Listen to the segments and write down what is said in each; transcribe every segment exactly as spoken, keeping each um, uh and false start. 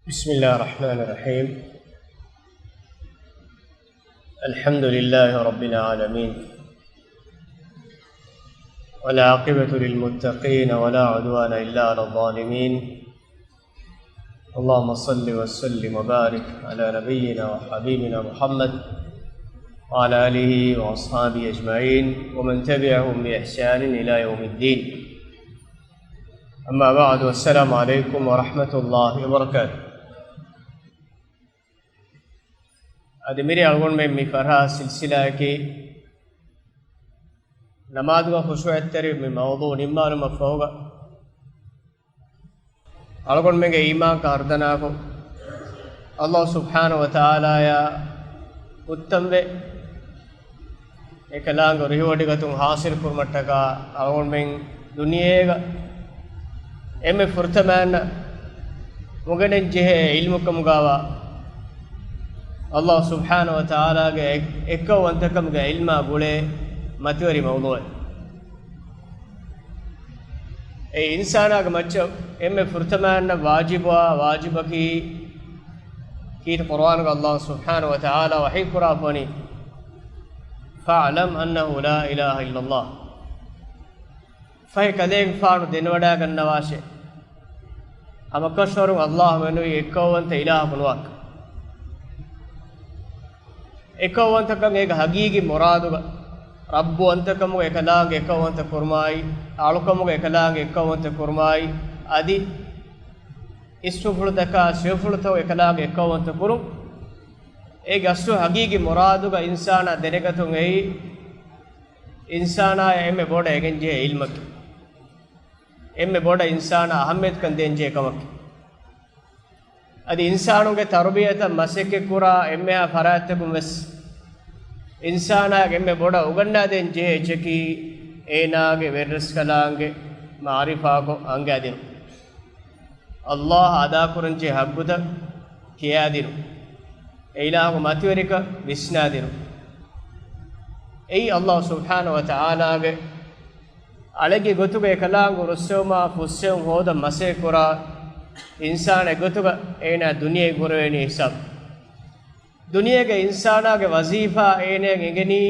بسم الله الرحمن الرحيم. الحمد لله رب العالمين. والعاقبة للمتقين ولا عدوان إلا على الظالمين. اللهم صل وسلم وبارك على نبينا وحبيبنا محمد وعلى آله وأصحابه أجمعين ومن تبعهم بإحسان إلى يوم الدين. أما بعد، والسلام عليكم ورحمة الله وبركاته. އަދި މިރޭ އަޅުގަނޑުމެން މި ފަށާ ސިލްސިލާއަކީ ނަމާދުގަ ޚުޝޫޢަތްތެރި މި މައުޟޫޢު ނިންމާލުމަށްފަހުގަ، އަޅުގަނޑުމެންގެ އީމާންކަން ހަރުދަނާކޮށް، ﷲ ސުބްޙާނަހޫ ވަތަޢާލާޔާ އުއްތަންވެ އެކަލާނގެ ރިހުވޮޑިގަތުން ޙާޞިލުކުރުމަށްޓަކާ އަޅުގަނޑުމެން ދުނިޔޭގަ އެންމެ ފުރަތަމައިންނަށް އުނގެނެން ޖެހޭ ޢިލްމުކަމުގައިވާ، ﷲ ސުބްޙާނަހޫ ވަތަޢާލާގެ އެއް-، އެއްކައުވަންތަކަމުގެ ޢިލްމާ ގުޅޭ މަތިވެރި މައުޟޫޢެއް. އެ އިންސާނާގެ މައްޗަށް އެންމެ ފުރަތަމައިންނަށް ވާޖިބުވާ ވާޖިބަކީ، ކީރިތި ޤުރްއާނުގަ ﷲ ސުބްޙާނަހޫ ވަތަޢާލާ ވަޙީކުރާފަވަނީ، فاعلم أنه لا إله إلا الله. ފަހެ ކަލޭގެފާނު ދެނެވަޑައިގަންނަވާށޭ، ހަމަކަށަވަރުން ﷲ މެނުވީ އެއްކައުވަންތަ އިލާހަކު ނުވާކަން. އެކައުވަންތަކަން އޭގެ ޙަޤީޤީ މުރާދުގަ، ރައްބުވަންތަކަމުގަ އެކަލާނގެ އެކައުވަންތަ ކުރުމާއި، އަޅުކަމުގަ އެކަލާނގެ އެކައުވަންތަ ކުރުމާއި، އަދި އިސްމުފުޅުތަކާ ސިފަފުޅުތަކުގަ އެކަލާނގެ އެކައުވަންތަ ކުރުން. އޭގެ އަސްލު ޙަޤީޤީ މުރާދުގަ އިންސާނާ ދެނެގަތުން އެއީ، އިންސާނާޔަށް އެންމެ ބޮޑަށް އެނގެންޖެހޭ ޢިލްމަކީ، އެންމެ ބޮޑަށް އިންސާނާ އަހައްމިޔަތުކަން ދޭންޖެހޭ ކަމަކީ. އަދި އިންސާނުންގެ ތަރުބިޔަތަށް މަސައްކަތްކުރާ އެންމެހާ ފަރާތްތަކުން ވެސް، އިންސާނާއަށް އެންމެ ބޮޑަށް އުގަންނާދޭން ޖެހޭ އެއްޗަކީ، އޭނާގެ ވެރިރަސްކަލާނގެ މަޢުރިފާކޮށް އަންގައިދިނުން. ﷲ އަދާކުރަންޖެހޭ ޙައްޤުތައް ކިޔާދިނުން. އެ އިލާހުގެ މަތިވެރިކަން ވިސްނާދިނުން. އެއީ ﷲ ސުބްޙާނަހޫ ވަތަޢާލާގެ އަޅެއްގެ ގޮތުގަ އެކަލާނގެ ރުއްސެވުމާ ފުއްސެވުން ހޯދަން މަސައްކަތްކުރާ އިންސާނެއް ގޮތުގަ އޭނާ ދުނިޔެ ހުރެވޭނީ ހިސާބު. ދުނިޔޭގެ އިންސާނާގެ ވަޒީފާ އޭނައަށް އެނގެނީ،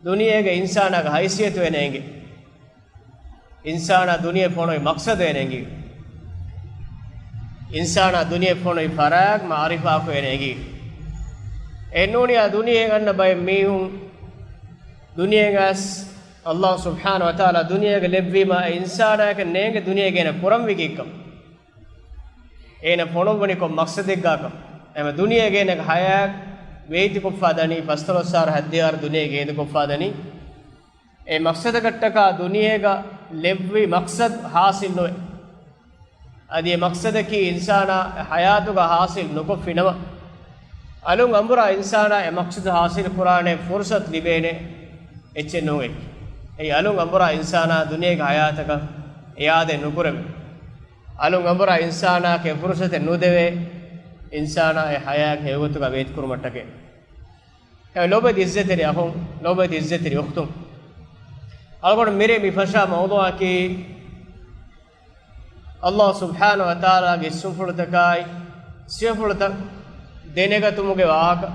ދުނިޔޭގެ އިންސާނާގެ ހައިސިއްޔަތު އޭނައަށް އެނގޭ. އިންސާނާ ދުނިޔެ ފޮނުވި މަޤްޞަދު އޭނައަށް އެނގޭ. އިންސާނާ ދުނިޔެ ފޮނުވި ފަރާގް މަޢުރިފާކޮށް އޭނައަށް އެނގޭ. އެއްނޫނިއްޔާ ދުނިޔެއަށް އަންނަ ބައެއް މީހުން ދުނިޔެއަށް އަސް ﷲ ސުބްޙާނަހޫ ވަތަޢާލާ ދުނިޔޭގަ ލެއްވީމާ، އެ އިންސާނާއަކަށް ނޭނގެ ދުނިޔޭގަ އޭނަ ކުރަންވީ ކީއްކަން. އޭނަ ފޮނުއްވަނީ ކޮން މަޤްޞަދެއްގާކަން. އެމަ ދުނިޔޭގަ އޭނަގެ ޙަޔާތް ވޭތިކޮށްފާ ދަނީ، ފަސްދޮޅަސް އަހަރު ހަތްދިހަ އަހަރު ދުނިޔޭގަ އޭދަކޮށްފާ ދަނީ. އެ މަޤްޞަދަކަށްޓަކާ ދުނިޔޭގަ ލެއްވި މަޤްޞަދު ޙާޞިލް ނުވޭ. އަދި އެ މަޤްޞަދަކީ އިންސާނާ ޙަޔާތުގަ ޙާޞިލް ނުކޮށްފިނަމަ، އަލުން އަނބުރާ އިންސާނާ އެ މަޤްޞަދު ޙާޞިލް ކުރާނެ ފުރުޞަތު ލިބޭނެ އެއްޗެއް ނޫން. އެއީ އަލުން އަނބުރާ އިންސާނާ ދުނިޔޭގެ ޙަޔާތަކަށް އިޢާދަތް ނުކުރެވޭ. އަލުން އަނބުރާ އިންސާނާއަކަށް އެ ފުރުޞަތެއް ނުދެވޭ، އިންސާނާ އެ ޙަޔާތް ހެޔޮގޮތުގަ ވޭތުކުރުމަށްޓަކައި. އެ ލޯބިވެތި ޢިއްޒަތްތެރި އަޚުން، ލޯބިވެތި ޢިއްޒަތްތެރި އުޚްތުން، އަޅުގަނޑު މިރޭ މި ފަށާ މައުޟޫޢަކީ، ﷲ ސުބްޙާނަހޫ ވަތަޢާލާގެ އިސްމުފުޅުތަކާއި ސިފަފުޅުތައް ދެނެގަތުމުގެ ވާހަކަ،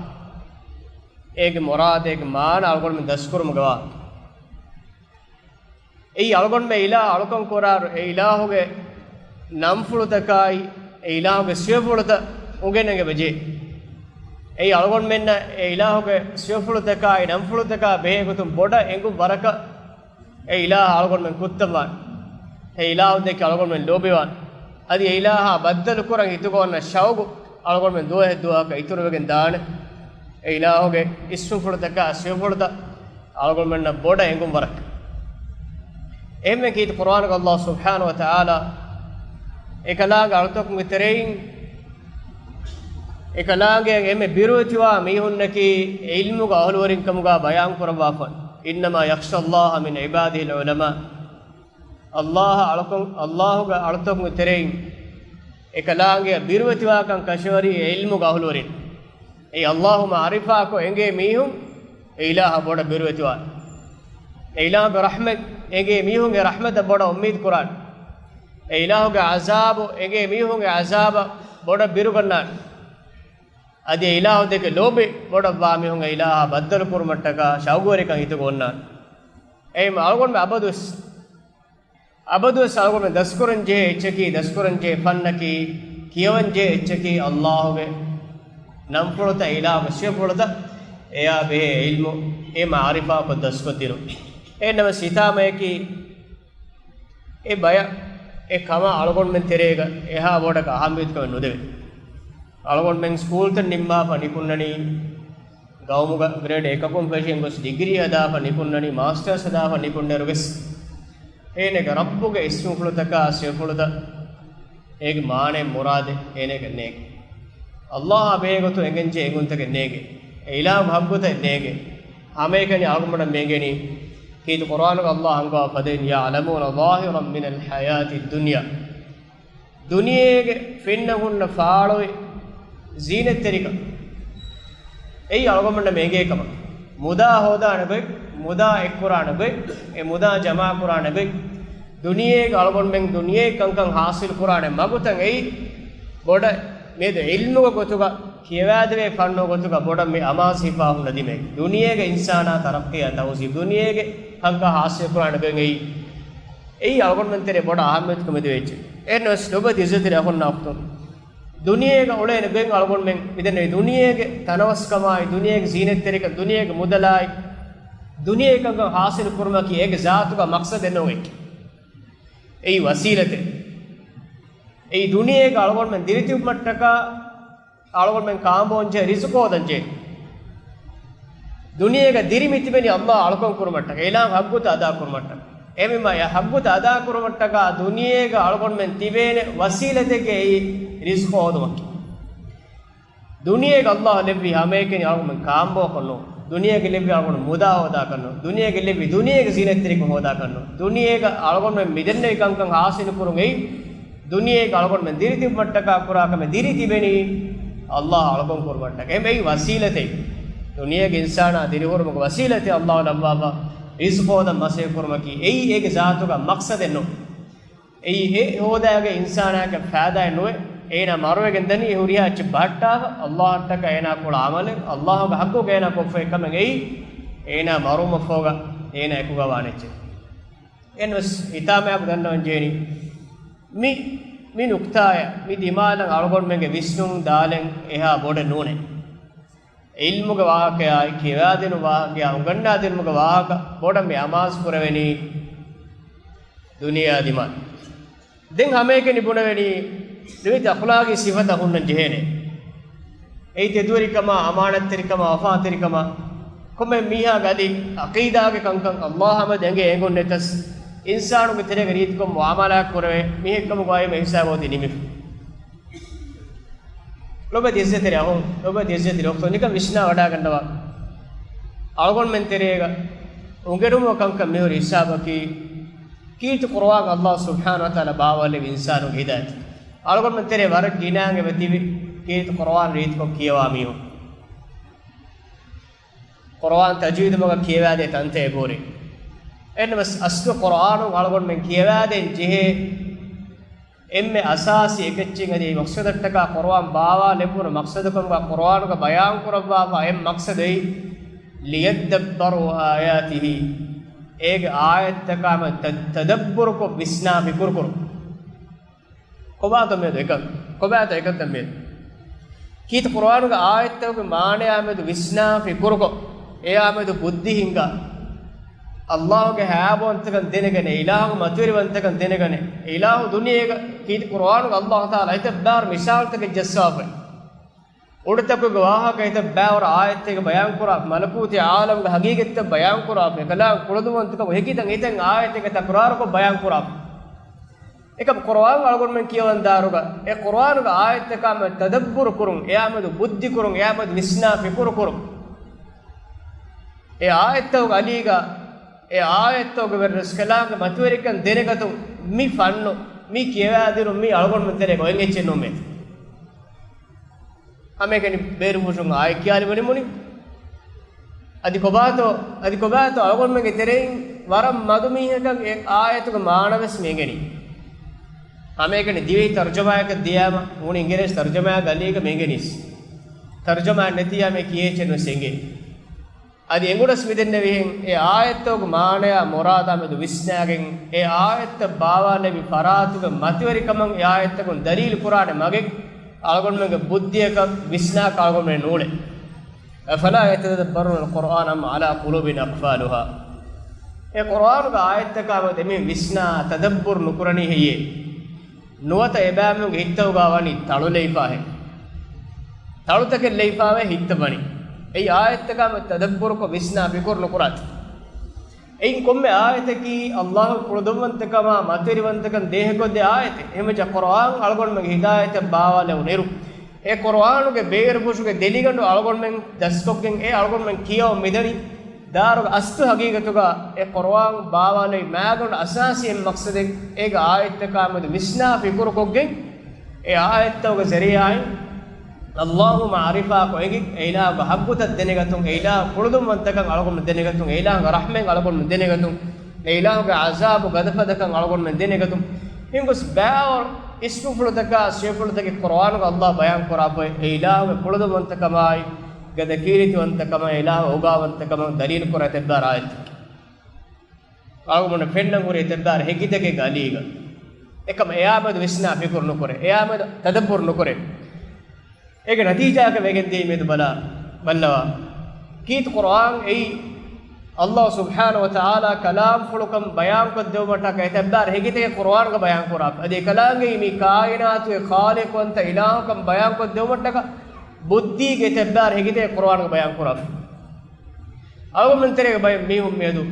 އޭގެ މުރާދު، އޭގެ މާނަ އަޅުގަނޑުމެން ދަސްކުރުމުގެ ވާހަކަ. އެއީ އަޅުގަނޑުމެން އިލާހު އަޅުކަން ކުރާއިރު، އެ އިލާހުގެ ނަންފުޅުތަކާއި، އެ އިލާހުގެ ސިފަފުޅުތައް އުނގެނެން އެބަޖެހޭ. އެއީ އަޅުގަނޑުމެންނަށް އެ އިލާހުގެ ސިފަފުޅުތަކާއި ނަންފުޅުތަކާ ބެހޭ ގޮތުން ބޮޑަށް އެނގުން ވަރަކަށް އެ އިލާހަށް އަޅުގަނޑުމެން ކުއްތަންވާނެ. އެ އިލާހު ދެކެ އަޅުގަނޑުމެން ލޯބިވާނެ. އަދި އެ އިލާހާ ބައްދަލު ކުރަން ހިތުގަ އޮންނަ ޝައުގު އަޅުގަނޑުމެން ދުވަހެއް ދުވަހަކަށް އިތުރުވެގެން ދާނެ. އެ އިލާހުގެ އިސްމުފުޅުތަކާ ސިފަފުޅުތައް އަޅުގަނޑުމެންނަށް ބޮޑަށް އެނގުން ވަރަކަށް. އެހެންވެ ކީރިތި ޤުރްއާނުގަ ﷲ ސުބްޙާނަހޫ ވަތަޢާލާ އެކަލާނގެ އަޅުތަކުންގެ ތެރެއިން، އެކަލާނގެއަށް އެންމެ ބިރުވެތިވާ މީހުންނަކީ ޢިލްމުގެ އަހުލުވެރިން ކަމުގަ ބަޔާން ކުރައްވާފަ، إنما يخشى الله من عباده العلماء. ﷲ އަޅުކަން، ﷲގެ އަޅުތަކުންގެ ތެރެއިން އެކަލާނގެއަށް ބިރުވެތިވާކަން ކަށަވަރީ އެ ޢިލްމުގެ އަހުލުވެރިން. އެއީ ﷲ މަޢުރިފާކޮށް އެނގޭ މީހުން އެ އިލާހަށް ބޮޑަށް ބިރުވެތިވާނެ. އެ އިލާހުގެ ރަޙްމަތް އެނގޭ މީހުން އެ ރަޙްމަތަށް ބޮޑަށް އުއްމީދު ކުރާނެ. އެ އިލާހުގެ ޢަޒާބު އެނގޭ މީހުންގެ ޢަޒާބަށް ބޮޑަށް ބިރުގަންނާނެ. އަދި އެ އިލާހު ދެކެ ލޯބި ބޮޑަށްވާ މީހުން އެ އިލާހާ ބައްދަލު ކުރުމަށްޓަކާ ޝައުގުވެރިކަން ހިތުގަ އޮންނާނެ. އެހެން އަޅުގަނޑުމެން އަބަދުވެސް، އަބަދުވެސް އަޅުގަނޑުމެން ދަސްކުރަން ޖެހޭ އެއްޗަކީ، ދަސްކުރަން ޖެހޭ ފަންނަކީ، ކިޔަވަން ޖެހޭ އެއްޗަކީ އައްލާހުގެ ނަންފުޅުތައް، އިލާހުގެ ސިފަފުޅުތައް، އެޔާ ބެހޭ ޢިލްމު، އެ މަޢުރިފާކޮށް ދަސްކޮށްދިނުން. އެހެންނަމަވެސް ހިތާމަޔަކީ، އެ ބަޔަށް އެ ކަމަށް އަޅުގަނޑުމެން ތެރޭގަ އެހާ ބޮޑަކަށް އަހައްމިޔަތުކަމެއް ނުދެވޭ. އަޅުގަނޑުމެން ސްކޫލްތައް ނިންމާފަ ނިކުންނަނީ، ގައުމުގަ ގްރޭޑް އެކަކުން ފެށިގެން ގޮސް ޑިގްރީ ހަދާފަ ނިކުންނަނީ، މާސްޓާސް ހަދާފަ ނިކުންނައިރުވެސް، އޭނަގެ ރައްބުގެ އިސްމުފުޅުތަކާ ސިފަފުޅުތައް، އޭގެ މާނައެއް މުރާދެއް އޭނަގެ ނޭނގެ. އައްލާހާ ބެހޭ ގޮތުން އެނގެންޖެހޭ އެނގުންތަކެއް ނޭނގެ. އެ އިލާހުގެ ޙައްޤުތައް ނޭނގެ. ހަމައެކަނި އަޅުގަނޑަށް މި އެނގެނީ، ކީރިތި ޤުރްއާނުގަ އައްލާހު ހަންގަވާ ފަދައިން، يعلمون ظاهرا من الحياة الدنيا. ދުނިޔޭގެ ފެންނަ ހުންނަ ފާޅުވި ޒީނަތްތެރިކަން. އެއީ އަޅުގަނޑުމެންނަށް މި އެނގޭ ކަމަކީ. މުދާ ހޯދާނެ ގޮތް، މުދާ އެއްކުރާނެ ގޮތް، އެ މުދާ ޖަމާކުރާނެ ގޮތް، ދުނިޔޭގަ އަޅުގަނޑުމެން ދުނިޔޭގެ ކަންކަން ޙާޞިލް ކުރާނެ މަގުތައް އެއީ ބޮޑަށް މިއަދު ޢިލްމުގެ ގޮތުގަ، ކިޔަވާދެވޭ ފަންނުގެ ގޮތުގަ ބޮޑަށް މި އަމާޒު ހިފާ ހުންނަ ދިމައެއް. ދުނިޔޭގެ އިންސާނާ ތަރައްޤީއާ ތަހުޒީބު، ދުނިޔޭގެ ކަންކަން ޙާޞިލް ކުރާނެ ގޮތް އެއީ، އެއީ އަޅުގަނޑުމެން ތެރޭ ބޮޑަށް އަހައްމިޔަތުކަން މެދުވެއްޖެ. އެހެންނަމަވެސް ލޮބުވެތި ޢިއްޒަތްތެރި އަޚުންނާ އުޚްތުން، ދުނިޔޭގަ އުޅޭނެ ގޮތް އަޅުގަނޑުމެން މިދެންނެވި ދުނިޔޭގެ ތަނަވަސްކަމާއި، ދުނިޔޭގެ ޒީނަތްތެރިކަން، ދުނިޔޭގެ މުދަލާއި، ދުނިޔޭގެ ކަންކަން ޙާޞިލު ކުރުމަކީ އޭގެ ޒާތުގަ މަޤްޞަދެއް ނޫން. އެއީ ވަސީލަތެއް. އެއީ ދުނިޔޭގަ އަޅުގަނޑުމެން ދިރިތިބުމަށްޓަކާ އަޅުގަނޑުމެން ކާނބޯންޖެހޭ ރިޒުޤު ހޯދަންޖެހޭ. ދުނިޔޭގަ ދިރި މިތިބެނީ އައްލާހް އަޅުކަން ކުރުމަށްޓަކާ، އެ އިލާހު ޙައްޤުތައް އަދާކުރުމަށްޓަކާ. އެހެންވީމަ އެ ޙައްޤުތައް އަދާކުރުމަށްޓަކާ ދުނިޔޭގަ އަޅުގަނޑުމެން ތިބޭނެ ވަސީލަތެއްގެ އެއީ ރިޒުޤު ހޯދުމަކީ. ދުނިޔޭގަ އައްލާހް ލެއްވި ހަމައެކަނި އަޅުގަނޑުމެން ކާނބޯކޮށް ނޫން. ދުނިޔޭގަ ލެއްވި އަޅުގަނޑު މުދާ ހޯދާކަށް ނޫން. ދުނިޔޭގަ ލެއްވި ދުނިޔޭގެ ޒީނަތްތެރިކަން ހޯދާކަށް ނޫން. ދުނިޔޭގަ އަޅުގަނޑުމެން މިދެންނެވި ކަންކަން ޙާޞިލު ކުރުން އެއީ، ދުނިޔޭގަ އަޅުގަނޑުމެން ދިރިތިބުމަށްޓަކާ ކުރާ ކަމެއް. ދިރި ތިބެނީ އައްލާހް އަޅުކަން ކުރުމަށްޓަކާ. އެހެން އެއީ ވަސީލަތެއް. ދުނިޔޭގެ އިންސާނާ ދިރިހުރުމުގެ ވަސީލަތެއް އައްލާހް ލައްވާފަ ރިޒުޤު ހޯދަން މަސައްކަތް ކުރުމަކީ. އެއީ އޭގެ ޒާތުގަ މަޤްޞަދެއް ނޫން. އެއީ އެ ހޯދާގެ އިންސާނާގެ ފައިދާއެއް ނުވޭ. އޭނާ މަރުވެގެން ދަނީ އެ ހުރިހާ އެއްޗެއް ބަހައްޓާފަ، އައްލާހަށްޓަކާ އޭނާ ކުޅަ ޢަމަލެއް، އައްލާހުގެ ޙައްޤުގަ އޭނާ ކޮށްފައި ކަމެއް އެއީ، އޭނާ މަރުވުމަށްފަހުގަ އޭނާ އެކުގަ ވާނެ އެއްޗެއް. އެހެންވެސް ހިތާމަޔާއެކު ދަންނަވަން ޖެހެނީ، މި، މި ނުކްތާއަށް، މި ދިމާލަށް އަޅުގަނޑުމެންގެ ވިސްނުން ދާލަން އެހާ ބޮޑެއް ނޫނޭ. ޢިލްމުގެ ވާހަކަޔާއި، ކިޔަވާދިނު ވާހަކަޔާ، އުނގަންނާދިނުމުގެ ވާހަކަ ބޮޑަށް މި އަމާޒު ކުރެވެނީ ދުނިޔެއާ ދިމާ. ދެން ހަމައެކަނި ބުނެވެނީ، ނުވެތި އަޚުލާގީ ސިފަތައް ހުންނަން ޖެހޭނެ. އެއީ ތެދުވެރިކަމާ، އަމާނަތްތެރިކަމާ، ވަފާތެރިކަމާ، ކޮންމެ މީހާގެ އަދި ޢަޤީދާގެ ކަންކަން އައްލާހާ މެދު އެނގޭ އެނގުން ނެތަސް، އިންސާނުންގެ ތެރޭގަ ރީތިކޮށް މުޢާމަލާތް ކުރެވޭ މީހެއްކަމުގައި މި ހިސާބު އޮތީ ނިމިފަ. ލޮބުވެތި ޢިއްޒަތްތެރި އަޚުން، ލޮބުވެތި ޢިއްޒަތްތެރި އުޚްތުން، ނިކަން ވިސްނާ ވަޑާގަންނަވާ. އަޅުގަނޑުމެން ތެރޭގަ އުނގެނުމުގެ ކަންކަން މިހުރި ހިސާބަކީ، ކީރިތި ޤުރުއާން އައްލާހު ސުބްޙާނަހު ވަތަޢާލާ ބާވާލެއްވި އިންސާނުންގެ ހިދާޔަތު. އަޅުގަނޑުމެން ތެރޭ ވަރަށް ގިނައިން އެބަ ތިބި ކީރިތި ޤުރުއާން ރީތިކޮށް ކިޔަވާ މީހުން. ޤުރުއާން ތަޖްވީދު މަގަށް ކިޔަވާދޭ ތަންތައް އެބަހުރި. އެހެންނަމަވެސް އަސްލު ޤުރުއާނުން އަޅުގަނޑުމެން ކިޔަވާދޭން ޖެހޭ އެންމެ އަސާސީ އެކައްޗެއް އަދި މަޤްޞަދަށްޓަކާ ޤުރުއާން ބާވާލެއްވުނު މަޤްޞަދަކަމުގަ ޤުރުއާނުގަ ބަޔާން ކުރައްވާފަ އެއް މަޤްޞަދު އެއީ، لِيَدَّبَّرُوا آيَاتِهِ، އޭގެ އާޔަތްތަކާމެދު ތަ-، ތަދައްބުރުކޮށް ވިސްނާ ފިކުރުކުރުން. ކޮބާތޯ މިއަދު އެކަން؟ ކޮބާތޯ އެކަންތައް މިއަދު؟ ކީރިތި ޤުރުއާނުގެ އާޔަތްތަކުގެ މާނަޔާމެދު ވިސްނާ ފިކުރުކޮށް، އެޔާމެދު ބުއްދި ހިންގާ، އައްލާހުގެ ހައިބަވަންތަކަން ދެނެގަނެ، އިލާހުގެ މަތިވެރިވަންތަކަން ދެނެގަނެ، އިލާހު ދުނިޔޭގަ ކީރިތި ޤުރުއާނުގަ އައްލާހު ތަޢާލާ އެތައް ބާރު މިސާލުތަކެއް ޖައްސާފައި. އުޑުތަކުގެ ވާހަކަ އެތައް ބާވަރު އާޔަތެއްގެ ބަޔާން ކުރާ، މަލަކޫތީ ޢާލަމްގެ ހަގީގަތްތައް ބަޔާން ކުރާ، އެކަލާނގެ ކުޅަދުންވަންތަކަމު ހެކިތަން އެތައް އާޔަތެއްގެ ތަކުރާރުކޮށް ބަޔާން ކުރާ. އެކަމް ޤުރުއާން އަޅުގަނޑުމެން ކިޔަވަން ދާއިރުގަ، އެ ޤުރުއާނުގެ އާޔަތްތަކާމެދު ތަދައްބުރު ކުރުން، އެއާމެދު ބުއްދި ކުރުން، އެއާމެދު ވިސްނާ ފިކުރު ކުރުން. އެ އާޔަތްތަކުގެ އަލީގަ، އެ އާޔަތްތަކުގެ ވެރިރަސްކަލާނގެ މަތިވެރިކަން ދެނެގަތުން މި ފަންނު، މި ކިޔަވާދިނުން މީ އަޅުގަނޑުމެން ތެރޭގަ އޮތް އެއްޗެއް ނޫން މޭ. ހަމައެކަނި ބޭރުފުށުން އާޔަތް ކިޔާލި ބުނި ބުނި. އަދި ކޮބާތޯ، އަދި ކޮބާތޯ އަޅުގަނޑުމެންގެ ތެރެއިން ވަރަށް މަދު މީހަކަށް އެ އާޔަތުގެ މާނަވެސް މި އެނގެނީ. ހަމައެކަނި ދިވެހި ތަރުޖަމާއަކަށް ދިޔާމަ ނޫނީ އިނގިރޭސި ތަރުޖަމާއެއްގެ އަލީގަ މި އިނގެނީސް. ތަރުޖަމާއެއް ނެތިޔާ މި ކިޔޭ އެއްޗެއް ނުސް އެނގޭ. އަދި އެނގުނަސް މިދެންނެވިހެން އެ އާޔަތްތަކުގެ މާނަޔާ މުރާދާ މެދު ވިސްނާގެން، އެ އާޔަތްތައް ބާވާލެއްވި ފަރާތުގެ މަތިވެރިކަމަށް އެ އާޔަތްތަކުން ދަލީލު ކުރާނެ މަގެއް އަޅުގަނޑުމެންގެ ބުއްދިއަކަށް ވިސްނާކަށް އަޅުގަނޑުމެން ނޫޅޭ. أفلا يتدبرون القرآن أم على قلوب أقفالها. އެ ޤުރުއާނުގެ އާޔަތްތަކާ މެދު އެމީހުން ވިސްނާ ތަދައްބުރު ނުކުރަނީ ހެއްޔޭ؟ ނުވަތަ އެބައިމީހުންގެ ހިތްތަކުގަ ވަނީ ތަޅު ލެއިފާހެން؟ ތަޅުތަކެއް ލެއިފާވޭ ހިތްތައް ވަނީ. އެއީ އާޔަތްތަކާ މެދު ތަދައްބުރުކޮށް ވިސްނާ ފިކުރު ނުކުރާތި. އެއިން ކޮންމެ އާޔަތަކީ ﷲ ގެ ކުޅަދުންވަންތަކަމާ މަތިވެރިވަންތަކަން ދޭހަކޮށްދޭ އާޔަތެއް. އެހެންވެއްޖެ ޤުރުއާން އަޅުގަނޑުމެންގެ ހިދާޔަތަށް ބާވާލެވުނުއިރު، އެ ޤުރުއާނުގެ ބޭރުފުށުގެ ދެލިގަނޑު އަޅުގަނޑުމެން ދަސްކޮށްގެން އެ އަޅުގަނޑުމެން ކިޔަވަން މިދަނީ. ދާރުގެ އަސްލު ހަގީގަތުގަ އެ ޤުރުއާން ބާވާލެވި މާގަނޑު އަސާސީ އެއް މަޤްޞަދެއް އޭގެ އާޔަތްތަކާ މެދު ވިސްނާ ފިކުރުކޮށްގެން، އެ އާޔަތްތަކުގެ ޒަރީޢާއިން ﷲ މަޢުރިފާކޮށް އެނގި، އެ އިލާހުގެ ޙައްޤުތައް ދެނެގަތުން، އެ އިލާހުގެ ކުޅަދުންވަންތަކަން އަޅުގަނޑު ދެނެގަތުން، އެ އިލާހުގެ ރަޙްމަތް އަޅުގަނޑު ދެނެގަތުން، އެ އިލާހުގެ ޢަޒާބު ގަދަފަދަކަން އަޅުގަނޑުމެން ދެނެގަތުން. އިނގުސް ބާވަރު އިސްފުފުޅުތަކާ ސިޔަފުޅުތަކެއް ޤުރުއާނުގަ ﷲ ބަޔާން ކުރާފައި، އެ އިލާހުގެ ކުޅަދުންވަންތަކަމާއި، ގަދަ ކީރިތިވަންތަކަމާއި، އެ އިލާހު އޯގާވަންތަކަމަށް ދަލީލު ކުރާ އެތައް ބާރު އާޔަތެއް. އަޅުގަނޑު ފެންނަން ހުރި އެތައް ބާރު ހެކިތަކެއްގެ އަލީގަ. އެކަމަ އެއާ މެދު ވިސްނާ ފިކުރު ނުކުރޭ. އެއާ މެދު ތަދައްބުރު ނުކުރޭ. އޭގެ ނަތީޖާއަކަށް ވެގެން ދިޔައީ މިއަދު ބަލާ، ބައްލަވާ. ކީރިތި ޤުރުއާން އެއީ ﷲ ސުބްޙާނަހޫ ވަތަޢާލާ ކަލާމްފުޅުކަން ބަޔާންކޮށްދެވުމަށްޓަކައި އެތައް ބާރު ހެކިތަކެއް ޤުރުއާނުގަ ބަޔާންކުރާފަ. އަދި އެކަލާނގެއީ މި ކާއިނާތުގެ ޚާލިޤުވަންތަ އިލާހުކަން ބަޔާންކޮށްދެވުމަށްޓަކައި ބުއްދީގެ އެތައް ބާރު ހެކިތަކެއް ޤުރުއާނުގަ ބަޔާންކުރާފަ. އަޅުގަނޑުމެން ތެރޭގަ ބައެއް މީހުން މިއަދު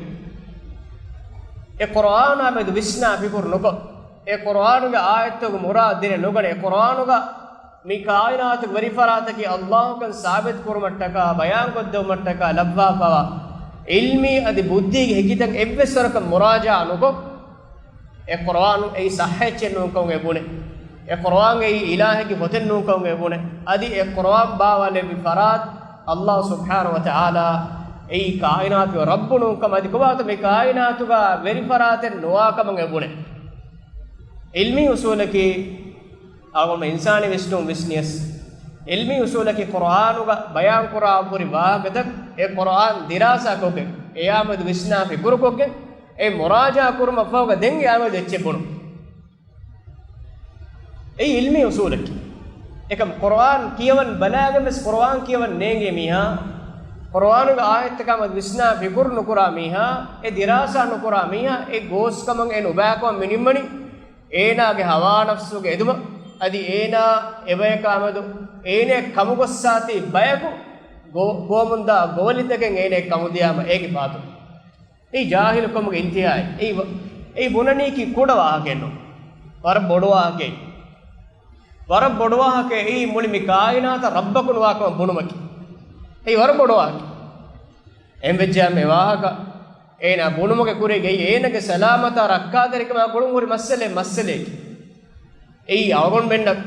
އެ ޤުރުއާނާ މެދު ވިސްނާ ފިކުރު ނުކޮށް، އެ ޤުރުއާނުގެ އާޔަތްތަކުގެ މުރާދު ދެނެ ނުގަނެ، އެ ޤުރުއާނުގަ މި ކާއިނާތުގެ ވެރިފަރާތަކީ ﷲ ކަން ސާބިތު ކުރުމަށްޓަކާ، ބަޔާންކޮށްދެވުމަށްޓަކާ ލައްވާފަވާ ޢިލްމީ އަދި ބުއްދީގެ ހެކިތައް އެއްވެސް ވަރަކަށް މުރާޖަޢާ ނުކޮށް، އެ ޤުރުއާނު އެއީ ޞައްޙަ އެއްޗެއް ނޫންކަމުގެ ބުނެ. އެ ޤުރުއާން އެއީ އިލާހެއްގެ ފޮތެއް ނޫންކަމުގެ ބުނެ. އަދި އެ ޤުރުއާން ބާވާލެއްވި ފަރާތް ﷲ ސުބްޙާނަހޫ ވަތަޢާލާ އެއީ ކާއިނާތުގެ ރައްބު ނޫންކަމަށް، އަދި ކޮބާތޯ މި ކާއިނާތުގަ ވެރިފަރާތެއް ނުވާކަމަށް އެ ބުނެ. ޢިލްމީ އުޞޫލަކީ އަޅުގަނޑު އިންސާނީ ވިސްނުން ވިސްނިޔަސް، ޢިލްމީ އުޞޫލަކީ ޤުރުއާނުގަ ބަޔާންކުރާ ހުރި ވާހަކަތައް އެ ޤުރުއާން ދިރާސާކޮށްގެން، އެއާމެދު ވިސްނާ ފިކުރުކޮށްގެން، އެ މުރާޖަޢާ ކުރުމަށްފަހުގަ ދެން އެއާމެދު އެއްޗެއް ބުނުން. އެއީ ޢިލްމީ އުޞޫލަކީ. އެކަމް ޤުރުއާން ކިޔަވަން ބަލާގެން ވެސް ޤުރުއާން ކިޔަވަން ނޭނގޭ މީހާ، ޤުރުއާނުގެ އާޔަތްތަކާމެދު ވިސްނާ ފިކުރު ނުކުރާ މީހާ، އެ ދިރާސާ ނުކުރާ މީހާ، އެ ގޯސްކަމަށް އެ ނުބައިކަމަށް މިނިންމަނީ، އޭނާގެ ހަވާ ނަފްސުގެ އެދުމަށް، އަދި އޭނާ އެބަޔަކާމެދު އޭނައަށް ކަމުގޮއްސާތީ ބަޔަކު ގޯ-، ގޮވަމުންދާ ގޮވަލިތަކެއް އޭނައަށް ކަމުދިޔާމަ އޭގެ ފާތުން. އެއީ ޖާހިލުކަމުގެ އިންތިހާއެއް. އެއީ ވަ-، އެއީ ބުނަނީކީ ކުޑަ ވާހަކައެއް ނޫން. ވަރަށް ބޮޑު ވާހަކައެއް. ވަރަށް ބޮޑު ވާހަކައެއް އެއީ މުޅި މި ކާއިނާތަށް ރައްބަކު ނުވާކަމަށް ބުނުމަކީ. އެއީ ވަރަށް ބޮޑު ވާހަކައެއް. އެހެންވެއްޖެއްޔާ މި ވާހަކަ އޭނާ ބުނުމުގެ ކުރީގައި އޭނާގެ ސަލާމަތާ ރައްކާތެރިކަމާ ގުޅުން ހުރި މައްސަލައެއް، މައްސަލައެކޭ. އެއީ އަޅުގަނޑުމެންނަށް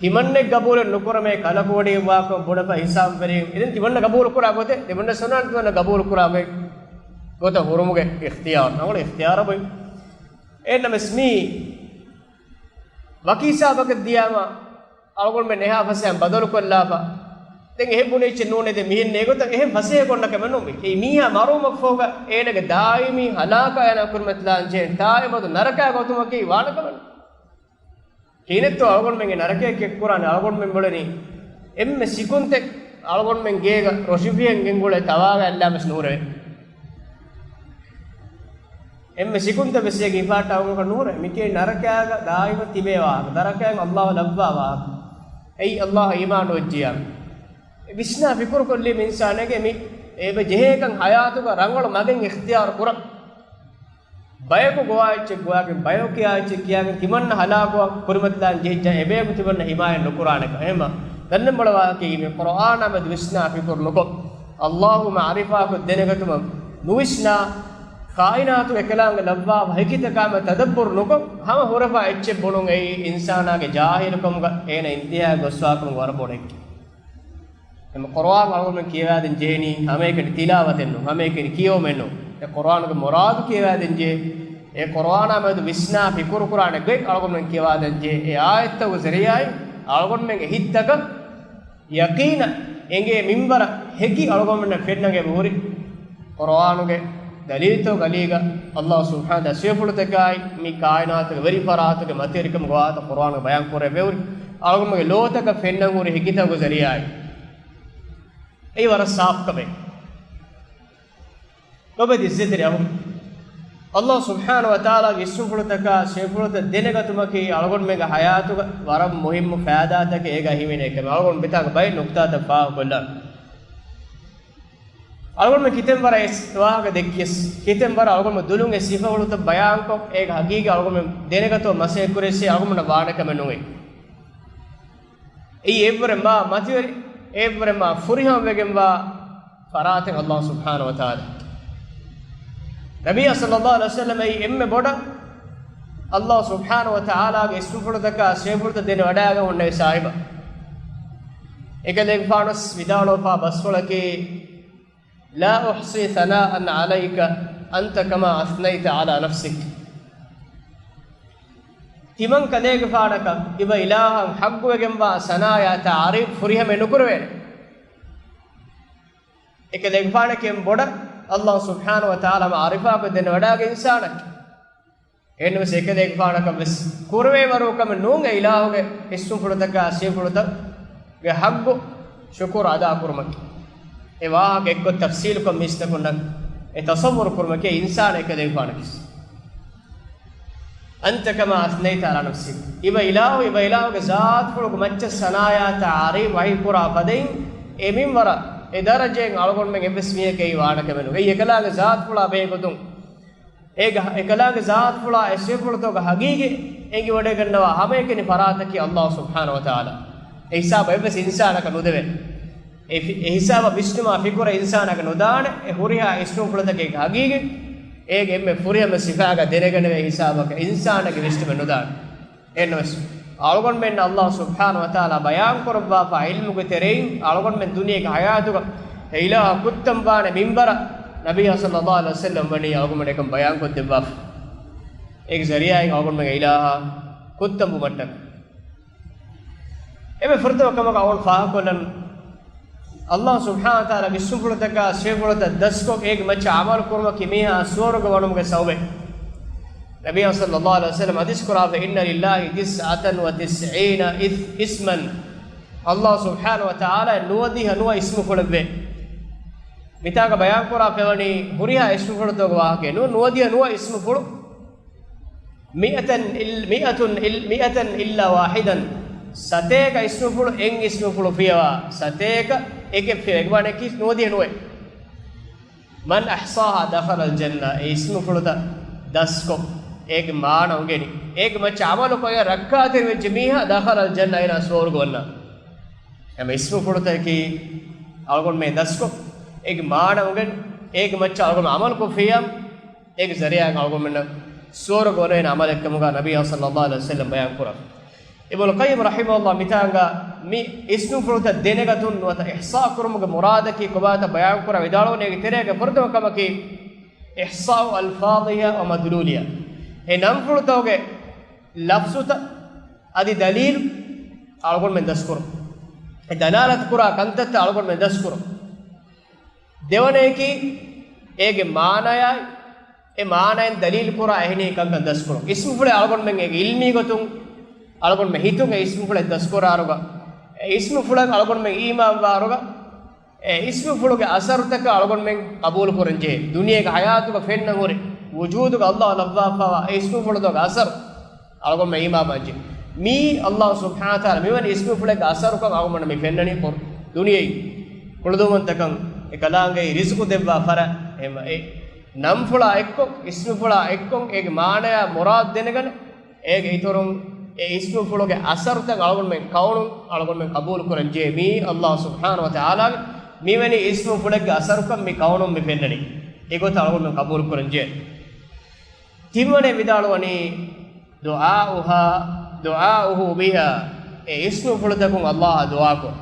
ތިމަންނެއް ގަބޫލެއް ނުކުރަމޭ، ކަލަކުވަޑިއެއް ވާކަމަށް ބުނެފަ ހިސާބުވެރިން. އިދެން ތިމަންނަ ގަބޫލު ކުރާ ގޮތެއް، ތިމަންނަ ސުންނަތު ތިމަންނަ ގަބޫލު ކުރާ ގޮތް، ގޮތަށް ހުރުމުގެ އިޚްތިޔާރު، ނަމަވެސް އިޚްތިޔާރަށް ބޮއި. އެހެންނަމަވެސް މީ ވަކި ހިސާބަކަށް ދިޔާމަ، އަޅުގަނޑުމެން އެހާ ފަސޭހައިން ބަދަލުކޮށްލާފަ. ދެން އެހެން ބުނި އެއްޗެއް ނޫނޭ، ދެން މިހެން ނޭގޮތަށް އެހެން ފަސޭހަކޮށް ނަކަމެއް ނޫން. މި މީހާ މަރުވުމަށްފަހުގަ އޭނަގެ ދާއިމީ ހަލާކާ އޭނާ ކުރިމަތިލާން ޖެހޭ، ތާއެބަދު ނަރަކާ ގޮތުމަކީ ވާނެ ކަމެއް ނޫން. ކިހިނެއްތޯ އަޅުގަނޑުމެންގެ ނަރަކަޔަކީ ކުރާނެ؟ އަޅުގަނޑުމެން މިއުޅެނީ އެންމެ ސިކުންތެއް އަޅުގަނޑުމެން ގޭގަ ރޮށިފިހެން ގެންގުޅޭ ތަވާވެ އައްލާމެސް ނޫރެވެ. އެންމެ ސިކުންތައް ވެސް އޭގެ އިފާޓް އައުމަކަށް ނޫރެވެ. މިކިޔަނީ ނަރަކަޔާގަ ދާއިމަށް ތިބޭ ވާހަކަ. ނަރަކަޔަށް އައްލާހު ލައްވާ ވާހަކަ. އެއީ އައްލާހަށް އީމާން ނުވެއްޖިއްޔާ. ވިސްނާ ފިކުރުކޮށްލީމަ އިންސާނެއްގެ މި އެބަ ޖެހޭކަން ހަޔާތުގަ ރަނގަޅު މަގެއް އިޚްތިޔާރު ކުރަން. ބަޔަކު ގޮވާ އެއްޗެއް ގޮވާގެން، ބަޔަކު ކިޔާ އެއްޗެއް ކިޔާގެން، ތިމަންނަ ހަލާކުވާ ކުރިމަތިލާން ޖެހިއްޖާ، އެބަޔަކު ތިމަންނަ ހިމާޔަތް ނުކުރާނެކަން. އެހެންމަ ދަންނަން ބޮޑު ވާހަކައީ މި ޤުރުއާނާ މެދު ވިސްނާ ފިކުރު ނުކޮށް، އައްލާހު މަޢުރިފާކޮށް ދެނެގަތުމަށް ނުވިސްނާ، ކާއިނާތު އެކަލާނގެ ލައްވާ ހެކިތަކާމެ ތަދައްބުރު ނުކޮށް، ހަމަ ހުރެފާ އެއްޗެއް ބުނުން އެއީ އިންސާނާގެ ޖާހިލުކަމުގަ އޭނަ އިންތިހާއަށް ގޮސްފާކަމުގެ ވަރަށް ބޮޑެއް. އެމަ ޤުރުއާން އަޅުގަނޑުމެން ކިޔަވާދޭން ޖެހެނީ ހަމައެކަނި ތިލާވަތެއް ނޫން، ހަމައެކަނި ކިޔެވުމެއް ނޫން. އެ ޤުރުއާނުގެ މުރާދު ކިޔަވާދޭން ޖެހޭ. އެ ޤުރުއާނާ މެދު ވިސްނާ ފިކުރު ކުރާނެ ގޮތް އަޅުގަނޑުމެން ކިޔަވާދޭން ޖެހޭ. އެ އާޔަތްތަކުގެ ޒަރީޢާއިން އަޅުގަނޑުމެންގެ ހިތްތަކަށް ޔަޤީނަށް އެނގޭ މިންވަރަށް ހެކި އަޅުގަނޑުމެންނަށް ފެންނަން އެބަހުރި. ޤުރުއާނުގެ ދަލީލްތަކުގެ އަލީގަ އަލްލާހު ސުބްޙާނަހު ވަތަޢާލާ ސިފަފުޅުތަކާއި މި ކާއިނާތުގެ ވެރިފަރާތުގެ މަތިވެރިކަމުގެ ވާހަކަ ޤުރުއާނުގަ ބަޔާން ކުރެވޭ ހުރި. އަޅުގަނޑުމެންގެ ލޯތަކަށް ފެންނަން ހުރި ހެކިތަކުގެ ޒަރީޢާއިން. އެއީ ވަރަށް ސާފު ކަމެއް. ލޮބުވެތި އިއްޒަތްތެރި އަޚުން، އަލްލާހު ސުބްޙާނަހު ވަތަޢާލާގެ އިސްމުފުޅުތަކާ ސިފަފުޅުތައް ދެނެގަތުމަކީ އަޅުގަނޑުމެންގެ ޙަޔާތުގަ ވަރަށް މުހިއްމު ފައިދާތަކެއް އޭގަ ހިމެނޭ ކަމެއް. އަޅުގަނޑު މިތާގަ ބައެއް ނުކުތާތައް ފާހަގަކޮށްލާނަން. އަޅުގަނޑުމެން ކިތަންމެ ވަރަށް އެ ވާހަކަ ދެއްކިޔަސް، ކިތަންމެ ވަރަށް އަޅުގަނޑު ދުލުން އެ ސިފަފުޅުތައް ބަޔާންކޮށް، އޭގެ ހަގީގީ އަޅުގަނޑުމެން ދެނެގަތުމަށް މަސައްކަތް ކުރިޔަސް އަޅުގަނޑުމެންނަށް ވާނެ ކަމެއް ނުވޭ. އެއީ އެއްވަރެއް މާ މަތިވެރި، އެއްވަރެއް މާ ފުރިހަމަވެގެންވާ ފަރާތެއް އަލްލާހު ސުބްޙާނަހު ވަތަޢާލާ. ނަބިއްޔާ ޞައްލައްލާހު ޢަލައިހި ވަސައްލަމަ އެއީ އެންމެ ބޮޑަށް އަލްލާހު ސުބްޙާނަހު ވަތަޢާލާގެ އިސްމުފުޅުތަކާ ސިފަފުޅުތައް ދެނެވަޑައިގަން ހުންނެވި ސާހިބަށް. އެކަލޭގެފާނުވެސް ވިދާޅުވެފާ ބަސްފުޅަކީ، لا أحصي ثناء عليك أنت كما أثنيت على نفسك. ތިމަން ކަލޭގެފާނަކަށް އިބަ އިލާހަށް ޙައްޤުވެގެންވާ ސަނާޔާ ތަޢުރީފު ފުރިހަމައެއް ނުކުރެވޭނެ. އެކަލޭގެފާނަކީ އެންމެ ބޮޑަށް އަލްލާހު ސުބްޙާނަހު ވަތަޢާލާ މާރިފާކޮށް ދެނެވަޑައިގެން އިންސާނެއް. އެހެންނަމަވެސް އެކަލޭގެފާނަކަށް ވެސް ކުރެވޭ ވަރު ކަމެއް ނޫން އެ އިލާހުގެ އިސްމުފުޅުތަކާ ސިފަފުޅުތައްގެ ޙައްޤު ޝުކުރު އަދާކުރުމަކީ. އެ ވާހަކަ އެއްކޮށް ތަފްސީލުކޮށް މީސްތަކުންނަށް އެ ތަޞައްވުރު ކުރުމަކީ އިންސާނާ އެކަލޭގެފާނަކީ. أنت كما أثنيت على نفسك. އިބަ އިލާހު، އިބަ އިލާހުގެ ޒާތުފުޅުގެ މައްޗަށް ސަނާޔާ ތަޢުރީފު ވަޙީ ކުރާ ފަދައިން، އެ މިންވަރަށް އެ ދަރަޖައިން އަޅުގަނޑުމެން އެއްވެސް މީހަކަށް އެއީ ވާނެ ކަމެއް ނޫން. އެއީ އެކަލާނގެ ޒާތުފުޅާ ބެހޭގޮތުން، އޭގެ، އެކަލާނގެ ޒާތުފުޅާ އެ ސިފަފުޅުތަކުގެ ހަގީގީ އެނގިވަޑައިގަންނަވާ ހަމައެކަނި ފަރާތަކީ އަލްލާހު ސުބްޙާނަހު ވަތަޢާލާ. އެ ހިސާބަށް އެއްވެސް އިންސާނަކަށް ނުދެވޭ. އެ ފި-، އެ ހިސާބަށް ވިސްނުމާ ފިކުރެއް އިންސާނަކަށް ނުދާނެ. އެ ހުރިހާ އިސްމުފުޅުތަކެއްގެ ހަގީގީ އޭގެ އެންމެ ފުރިހަމަ ސިފައިގަ ދެނެގަނެވޭ ހިސާބަކަށް އިންސާނަކަށް ވިސްނުމެއް ނުދާނެ. އެހެންނަމަވެސް، އަޅުގަނޑުމެންނަށް އަލްލާހު ސުބްޙާނަހު ވަތަޢާލާ ބަޔާން ކުރައްވާފާ ޢިލްމުގެ ތެރެއިން އަޅުގަނޑުމެން ދުނިޔޭގެ ޙަޔާތުގަ އެ އިލާހަށް ކުއްތަން ވާނެ މިންވަރަށް ނަބިއްޔާ ޞައްލައްލާހު ޢަލައިހި ވަސައްލަމް ވަނީ އަޅުގަނޑުމެން އެކަން ބަޔާން ކޮށްދެއްވާފަ. އޭގެ ޒަރީޢާއިން އަޅުގަނޑުމެން އެ އިލާހާ ކުއްތަން ވުމަށްޓަކައި. އެންމެ ފުރަތަމަ ކަމަކަށް އަޅުގަނޑު ފާހަގަކޮށްލަން، އަލްލާހު ސުބްޙާނަހު ވަތަޢާލާގެ އިސްމުފުޅުތަކާ ސިފަފުޅުތައް ދަސްކޮށް އޭގެ މައްޗަށް ޢަމަލު ކުރުމަކީ މީހާ ސުވަރުގެ ވަނުމުގެ ސަބަބެއް. ނަބިއްޔާ ޞައްލައްލާހު ޢަލައިހި ވަސައްލަމް ޙަދީޘް ކުރާފަ، إن لله تسعة وتسعين اسما. އަލްލާހު ސުބްޙާނަހު ވަތަޢާލާ ނުވަދިހަ ނުވަ އިސްމުފުޅެއްވޭ. މިތާގަ ބަޔާން ކުރާ ފެވަނީ ހުރިހާ އިސްމުފުޅުތަކުގެ ވާހަކައެއް ނޫން، ނުވަދިހަ ނުވަ އިސްމުފުޅު. مئة إل-، مئة إل-، مئة إلا واحدا. ސަތޭކަ އިސްމުފުޅު، އެއް އިސްމުފުޅު ފިޔަވާ، ސަތޭކަ އެކެއް ފިޔަވާ، އެކަމަކީ ނުވަދިހަ ނުވައެއް. من أحصاها دخل الجنة. އެ އިސްމުފުޅުތައް ދަސްކޮށް، އޭގެ މާނަ އުނގެނި، އޭގެ މައްޗަށް ޢަމަލުކޮށް ރައްކާތެރިވެއްޖެ މީހާ دخل الجنة، އޭނާ ސުވަރުގެ ވަންނާނެ. ހަމަ އިސްމުފުޅުތަކަކީ އަޅުގަނޑުމެން ދަސްކޮށް، އޭގެ މާނަ އުނގެނި، އޭގެ މައްޗަށް އަޅުގަނޑު ޢަމަލުކޮށްފިއްޔާ، އޭގެ ޒަރީޢާއިން އަޅުގަނޑުމެންނަށް ސުވަރުގެ ވަންނަވާ ޢަމަލެއްކަމުގަ ނަބިއްޔާ ޞައްލައްލާހު ޢަލައިހި ވަސައްލަމް ބަޔާން ކުރަން. އިބްނުލް ޤައްޔިމް ރަޙިމަހުﷲ މިތާނގަ މި އިސްމުފުޅުތައް ދެނެގަތުން ނުވަތަ އިޙްޞާ ކުރުމުގެ މުރާދަކީ ކޮބާތަ ބަޔާން ކުރަން ވިދާޅުވަނީ އޭގެ ތެރޭގަ ފުރަތަމަ ކަމަކީ، إحصاء ألفاظها ومدلولها. އެ ނަންފުޅުތަކުގެ ލަފްޒުތައް އަދި ދަލީލު އަޅުގަނޑުމެން ދަސްކުރުން. އެ ދަލާލަތު ކުރާ ކަންތައްތައް އަޅުގަނޑުމެން ދަސްކުރުން. ދެވަނަޔަކީ، އޭގެ މާނަޔާއި، އެ މާނައިން ދަލީލު ކުރާ އެހެނިހެން ކަންކަން ދަސްކުރުން. އިސްމުފުޅެއް އަޅުގަނޑުމެން އޭގެ ޢިލްމީ ގޮތުން އަޅުގަނޑުމެން ހިތުން އެ އިސްމުފުޅެއް ދަސްކުރާރުގަ، އެ އިސްމުފުޅަށް އަޅުގަނޑުމެން އީމާންވާރުގަ، އެ އިސްމުފުޅުގެ އަސަރުތަކަށް އަޅުގަނޑުމެން ޤަބޫލު ކުރަންޖެހޭ. ދުނިޔޭގެ ޙަޔާތުގަ ފެންނަން ހުރި ވުޖޫދުގަ އަލްލާހު ލައްވާފައިވާ އެ އިސްމުފުޅުތަކުގެ އަސަރު އަޅުގަނޑުމެން އީމާންވާންޖެހޭ. މީ އަލްލާހު ސުބްޙާނަހު ވަތަޢާލާ މިވެނި އިސްމުފުޅެއްގެ އަސަރުކަން އަޅުގަނޑުމެން މި ފެންނަނީ ކޮރު ދުނިޔެއިން. ކުޅަދުންވަންތަކަން އެ ކަލާނގެ ރިޒުޤު ދެއްވާ ފަރާތް، އެހެންވެ އެ ނަންފުޅާ އެއްކޮށް، އިސްމުފުޅާ އެއްކޮށް، އޭގެ މާނަޔާ މުރާދު ދެނެގަނެ، އޭގެ އިތުރުން އެ އިސްމުފުޅުގެ އަސަރުތައް އަޅުގަނޑުމެން ކައުނުން އަޅުގަނޑުމެން ޤަބޫލު ކުރަންޖެހޭ. މީ އަލްލާހު ސުބްޙާނަހު ވަތަޢާލާގެ މިވެނި އިސްމުފުޅެއްގެ އަސަރުކަން މި ކައުނުން މި ފެންނަނީ. އެގޮތަށް އަޅުގަނޑުމެން ޤަބޫލު ކުރަންޖެހޭ. ތިންވަނައަށް ވިދާޅުވަނީ، دعاؤها، دعاؤه بها، އެ އިސްމުފުޅުތަކުން އަލްލާހަށް ދުޢާކޮށް.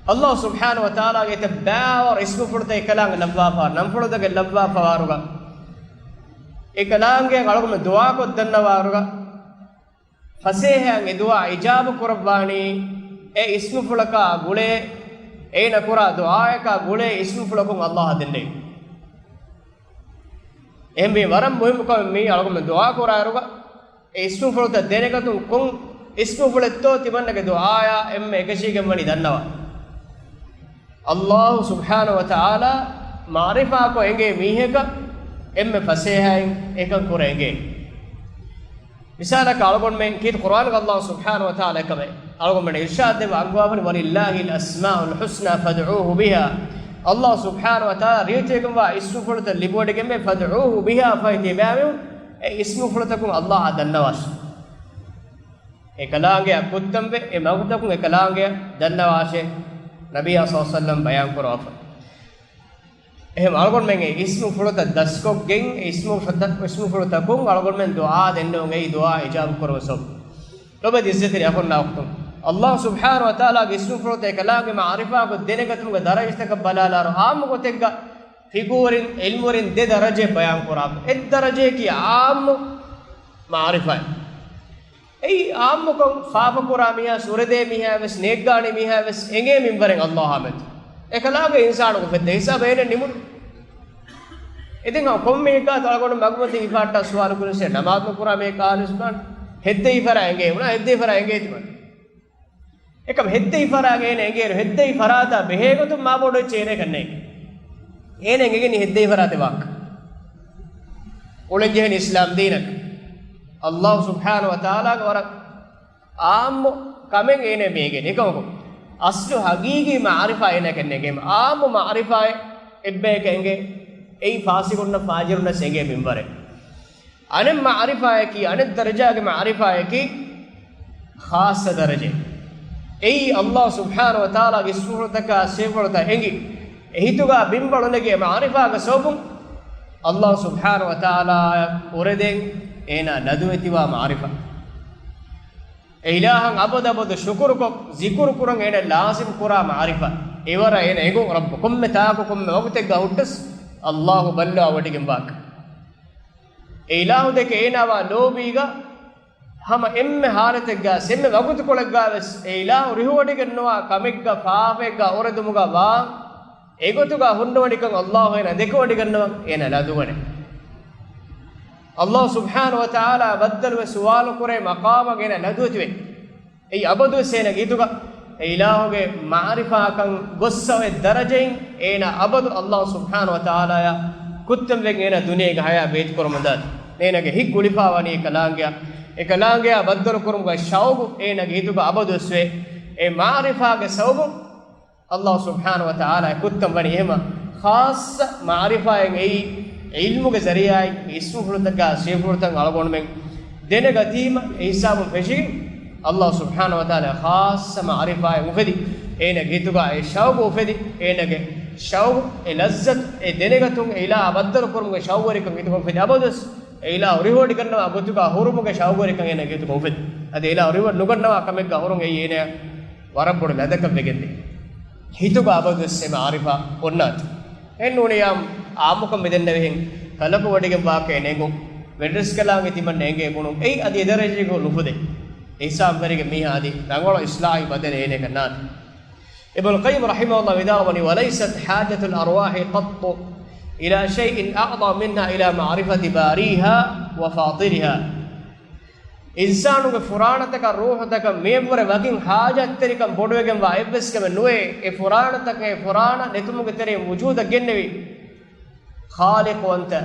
އަލްލާހު ސުބްޙާނަހު ވަތަޢާލާގެ އެތައް ބައިވަރު އިސްމުފުޅުތައް އެކަލާނގެ ލައްވާފަ، ނަންފުޅުތަކެއް ލައްވާފަވާރުގަ، އެކަލާނގެއަށް އަޅުގަނޑު ދުޢާކޮށްދަންނަވާއިރުގަ، ފަސޭހައިން އެ ދުޢާ އިޖާބަ ކުރައްވާނީ، އެ އިސްމުފުޅަކާ ގުޅޭ، އޭނަ ކުރާ ދުޢާއަކާ ގުޅޭ އިސްމުފުޅަކުން އައްލާހަށް ދެންނެވި. އެހެންވީ ވަރަށް މުހިއްމު ކަމެއް މީ. އަޅުގަނޑު ދުޢާ ކުރާއިރުގަ އެ އިސްމުފުޅުތައް ދެނެގަތުން ކޮން އިސްމުފުޅެއްތޯ ތިމަންނަގެ ދުޢާޔާ އެންމެ އެކަށީގެން ވަނީ ދަންނަވާ. އައްލާހު ސުބްޙާނަހު ވަތަޢާލާ މަޢުރިފާކޮށް އެނގޭ މީހަކަށް އެންމެ ފަސޭހައިން އެކަން ކުރަން އެނގޭ. މިސާލަކަށް އަޅުގަނޑުމެން ކީރިތި ޤުރްއާނުގަ އައްލާހު ސުބްޙާނަހު ވަތަޢާލާ އެކަމެއް އަޅުގަނޑުމެން އިރްޝާދު ދެއްވާ އަންގަވާފަނި، "وَلِلَّهِ الْأَسْمَاءُ الْحُسْنَى فَادْعُوهُ بِهَا." އައްލާހު ސުބްޙާނަހު ވަތަޢާލާ ރީތިވެގެންވާ އިސްމުފުޅުތައް ލިބިވަޑައިގެންވޭ، "فَادْعُوهُ بِهَا" ފަހެ ތިބާމެން އެ އިސްމުފުޅުތަކުން އައްލާހަށް ދަންނަވާށި. އެ ކަލާނގެއަށް ކުއްތަންވެ، އެ މަގުތަކުން އެ ކަލާނގެއަށް ދަންނަވާށޭ، ނަބިއްޔާ ޞައްލަﷲު ޢަލައިހި ވަސައްލަމަ ބަޔާން ކުރައްވާފަ. އެހެން އަޅުގަނޑުމެން އެ އިސްމުފުޅުތައް ދަސްކޮށްގެން، އެ އިސްމުފުޅުތައް، އިސްމުފުޅުތަކުން އަޅުގަނޑުމެން ދުޢާ ދެންނެވުން އެއީ ދުޢާ އިޖާބަ ކުރުމުގެ ސަބަބު. ލޮބުވެތި އިއްޒަތްތެރި އަޚުންނާ އުޚްތުން، އައްލާހު ސުބްޙާނަހު ވަތަޢާލާގެ އިސްމުފުޅުތައް އެކަލާނގެ މަޢުރިފާކޮށް ދެނެގަތުމުގެ ދަރަޖަތަކަށް ބަލާލާއިރު، ޢާއްމު ގޮތެއްގަ ފިޤުހުވެރިން، ޢިލްމުވެރިން ދެ ދަރަޖައެއް ބަޔާން ކުރާ. އެއް ދަރަޖައަކީ ޢާއްމު މަޢުރިފާ. އެއީ ޢާއްމުކޮށް ފާފަކުރާ މީހާ، ސުރެދޭ މީހާ ވެސް، ނޭއްގާނީ މީހާ ވެސް އެނގޭ މިންވަރެއް އައްލާހާމެދު. އެކަލާނގެ އިންސާނަކު ފެއްދޭ ހިސާބަށް އޭނަ ނިމުނު. އިތިން ކޮންމެ ހިއްކާތަ އަޅުގަނޑު މަގުމަތި ހިފާއްޓާ ސުވާލު ކުރިން ސޭ ނަމާދު ނުކުރާ މީހަކަށް އާލިސް ބާން ހެއްދެވި ފަރާ އެނގޭ ބުނާ، ހެއްދެވި ފަރާ އެނގޭ ތިމަން. އެކަމް ހެއްދެވި ފަރާގަ އޭނަ އެނގޭރު ހެއްދެވި ފަރާތާ ބެހޭގޮތުން މާ ބޮޑު އެއްޗެއް އޭނައަކަށް ނެތް. އޭނަ އެނގިގެން ހެއްދެވި ފަރާތެއް ވާކަށް. އުޅެން ޖެހެނީ އިސްލާމް ދީނަކަށް. އައްލާހު ސުބްޙާނަހު ވަތަޢާލާގެ ވަރަށް އާއްމު ކަމެއް އޭނަ މި އެނގޭނެ. އެކަމަކު، އަސްލު ހަގީގީ މަޢުރިފާ އޭނައަކަށް ނެތް. އާއްމު މަޢުރިފާއެއް އެއްބަޔަކަށް އެނގޭ. އެއީ ފާސިޤުންނަށް ފާޖިރުންނަށް އެނގޭ މިންވަރެއް. އަނެއް މަޢުރިފާއަކީ، އަނެއް ދަރަޖާގެ މަޢުރިފާއަކީ، ޚާއްޞަ ދަރަޖައެއް. އެއީ އައްލާހު ސުބްޙާނަހު ވަތަޢާލާގެ އިސްމުފުޅުތަކާ ސިފަތްތައް އެނގި، އެ ހިތުގަ ބިންވަޅު ނެގޭ މަޢުރިފާގެ ސަބަބުން، އައްލާހު ސުބްޙާނަހު ވަތަޢާލާއަށް އުރެދެން އޭނާ ލަދުވެތިވާ މަޢުރިފާ. އެ އިލާހަށް އަބަދު އަބަދު ޝުކުރުކޮށް، ޒިކުރު ކުރަން އޭނަ ލާޒިމް ކުރާ މަޢުރިފާ. އެވަރަށް އޭނަ އެނގުން ރައްބު ކޮންމެ ތާކު ކޮންމެ ވަގުތެއްގަ ހުއްޓަސް އައްލާހު ބައްލަވާ ވޮޑިގެން ވާކަށް. އެ އިލާހު ދެކެ އޭނާވާ ލޯބީގަ ހަމަ އެންމެ ހާލަތެއްގަ، އެންމެ ވަގުތުކޮޅެއްގަ ވެސް އެ އިލާހު ރިހުވޮޑިގެންނުވާ ކަމެއްގަ، ފާފައެއްގަ އުރެދުމުގަ ވާ އެގޮތުގަ ހުންނަވަނިކަން އައްލާހު އޭނާ ދެކެވޮޑިގަންނަވަން އޭނާ ލަދުވަނެ. އައްލާހު ސުބްޙާނަހު ވަތަޢާލާ ބައްދަލުވެ ސުވާލު ކުރޭ މަޤާމަށް އޭނާ ލަދުވެތިވެ. އެއީ އަބަދުވެސް އޭނާގެ ހިތުގަ އެ އިލާހުގެ މަޢުރިފާކަން ގޮއްސަވައި ދަރަޖައިން އޭނާ އަބަދު އައްލާހު ސުބްޙާނަހު ވަތަޢާލާއާ ކުއްތަންވެގެން އޭނާ ދުނިޔޭގެ ޙަޔާތް ބޭތިކުރަމުންދާތީ. އޭނާގެ ހިތް ގުޅިފާވަނީ އެކަލާނގެއާ، އެކަލާނގެއާ ބައްދަލުކުރުމުގަ ޝައުގު އޭނާގެ ހިތުގަ އަބަދުވެސްވޭ. އެ މަޢުރިފާގެ ސަބަބުން އައްލާހު ސުބްޙާނަހު ވަތަޢާލާ ކުއްތަން ވަނީ އެހެމަ ޚާއްޞަ މަޢުރިފާއެއް އެއީ، ޢިލްމުގެ ޒަރީޢާއިން އިސްމުފުޅުތަކާ ސިފަތްތައް އަޅުގަނޑުމެން ދެނެގަތީމަ، އެ ހިސާބުން ފެށިގެން އައްލާހު ސުބްޙާނަހު ވަތަޢާލާ ޚާއްޞަ މަޢުރިފާއެއް އުފެދި، އޭނާގެ ހިތުގަ އެ ޝައުގު އުފެދި، އޭނާގެ ޝައުގު، އެ ލައްޒަތު، އެ ދެނެގަތުން، އެ އިލާހާ ބައްދަލު ކުރުމުގެ ޝައުގުވެރިކަން ހިތުގަ އުފެދި، އަބަދުވެސް އެ އިލާހު ރިހުވޮޑިގަންނަވާ ގޮތުގަ ހުރުމުގެ ޝައުގުވެރިކަން އޭނާގެ ހިތުގަ އުފެދި. އަދި އިލާހު ރިހުވޮޑި ނުގަންނަވާ ކަމެއްގަ ހުރުން އެއީ އޭނާ ވަރަށް ބޮޑު ލަދަކަށް ވެގެންދޭ. ހިތުގަ އަބަދުވެސް އެ މަޢުރިފާ އޮންނާތީ. އެހެންނޫނިއްޔާ އާއްމުކޮށް މިދެންނެވިހެން ކަލަކު ވޮޑިގެން ވާކަށް ނެގުން، ވެޑްރެސްކަލާނގެ ތިމަންނަ އެނގޭ ބުނުން، އެއީ އަދި އެ ދަރަޖައިގަ ނުފުދޭ. އެ ހިސާބުވެރިގެ މީހާ އަދި ރަނގަޅު އިޞްލާޙީ ބަދަލެއް އޭނައަކަށް ނާން. އިބްނުލް ޤައްޔިމް ރަޙިމަހުﷲ ވިދާޅުވަނީ، "وليست حاجة الأرواح قط إلى شيء أعظم منها إلى معرفة باريها وفاطرها." އިންސާނުގެ ފުރާނަތަކަށް، ރޫޙުތަކަށް މިއަށްވުރެ ވަކިން ޙާޖަތްތެރިކަން ބޮޑުވެގެންވާ އެއްވެސް ކަމެއް ނުވޭ، އެ ފުރާނަތަކަށް، އެ ފުރާނަ ނެތުމުގެ ތެރެއިން ވުޖޫދަށް ގެންނެވި ޚާލިޤުވަންތަ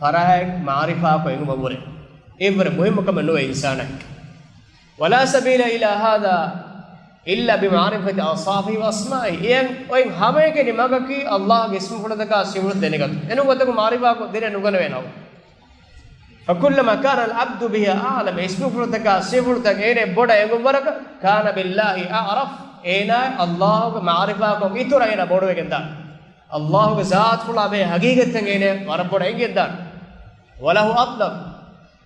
ފަރާތް މަޢުރިފާކޮށް އެނގުމަށްވުރެ، އެއަށްވުރެ މުހިއްމު ކަމެއް ނުވޭ އިންސާނަކަށް. ولا سبيل إلى هذا إلا بمعرفة أوصافه وأسمائه. އެއަށް އޮތް ހަމައެކަނި މަގަކީ އައްލާހުގެ އިސްމުފުޅުތަކާ ސިފަތް ދެނެގަތުން. އެނޫން ގޮތަކުން މަޢުރިފާކޮށް ދެނެ ނުގަނެވޭނެ. فكلما كان العبد بها أعلم، އިސްމުފުޅުތަކާ ސިފަތްތައް އޭނަ ބޮޑަށް އެނގުން ވަރަކަށް، كان بالله أعرف، އޭނާ އައްލާހުގެ މަޢުރިފާކޮށް އިތުރަށް އޭނާ ބޮޑުވެގެންދާނެ. އައްލާހުގެ ޒާތުފުޅާ ބެހޭ ހަގީގަތްތައް އޭނަ ވަރަށް ބޮޑަށް އެނގިގެންދާނެ. وله أطلب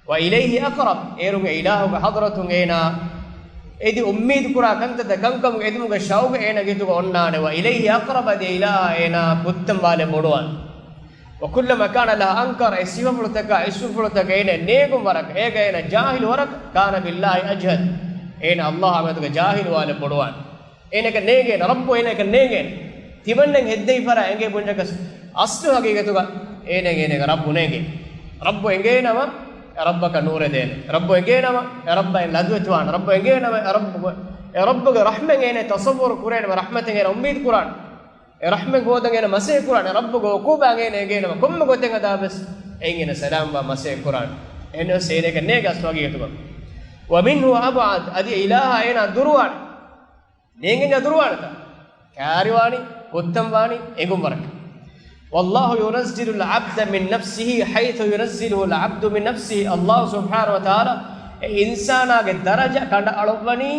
وإليه أقرب، އޭރުގެ އިލާހުގެ ޙަޟްރަތުން އޭނާ އެދި އުއްމީދު ކުރާ ކަންތައްތައް ކަންކަމުގެ އެދުމުގެ ޝައުގު އޭނާގެ ހިތުގަ އޮންނާނެ. وإليه أقرب، އަދި އެ އިލާހާ އޭނާ ކުއްތަން ވާލެއް ބޮޑުވާނެ. وكلما كان لها أنكر، އެ ސިފަފުޅުތަކާ، އެ ސިފަފުޅުތަކަށް އޭނަ ނޭނގުން ވަރަކަށް، އޭގަ އޭނަ ޖާހިލު ވަރަކަށް، كان بالله أجهل، އޭނަ އައްލާހާ މެދުގަ ޖާހިލުވާލެއް ބޮޑުވާނެ. އޭނަކަށް ނޭނގޭނެ، ރައްބު އޭނަކަށް ނޭނގޭނެ. ތިމަންނަން ހެއްދެވި ފަރާ އެނގޭ ބުންޏަކަސް، އަސްލު ހަގީގަތުގަ އޭނަ އޭނަގެ ރައްބު ނޭނގޭ. ރައްބު އެނގޭނަމަ، އެ ރައްބަކަށް ނޫރެދޭނެ. ރައްބު އެނގޭނަމަ، އެ ރައްބައިން ލަދުވެތިވާނެ. ރައްބު އެނގޭނަމަ، އެ ރައްބު، އެ ރައްބުގެ ރަޙްމަތް އޭނަ ތަޞައްވުރު ކުރޭނަމަ، ރަޙްމަތެއް އޭނަ އުއްމީދު ކުރާނެ. އެ ރަޙްމަތް ހޯދަން އޭނަ މަސައްކަތް ކުރާނެ، ރައްބުގެ އުޤޫބާ އޭނަ އެނގޭނަމަ، ކޮންމެ ގޮތެއް ހަދާވެސް އެއިން އޭނަ ސަލާމްވާ މަސައްކަތް ކުރާނެ. އެހެންވެސް އޭނަކަށް ނޭނގޭ އަސްލު ހަގީގަތުގަ. ومنه أبعد، އަދި އެ އިލާހާ އޭނާ ދުރުވާނެ. ނޭނގެންޏާ ދުރުވާނެތާ؟ ކާރިވާނީ، ކުއްތަންވާނީ، އެނގުން ވަރަކަށް. والله ينزل العبد من نفسه حيث ينزله العبد من نفسه. އައްލާހު ސުބްޙާނަހު ވަތަޢާލާ އެ އިންސާނާގެ ދަރަޖަ ކަނޑައަޅުއްވަނީ،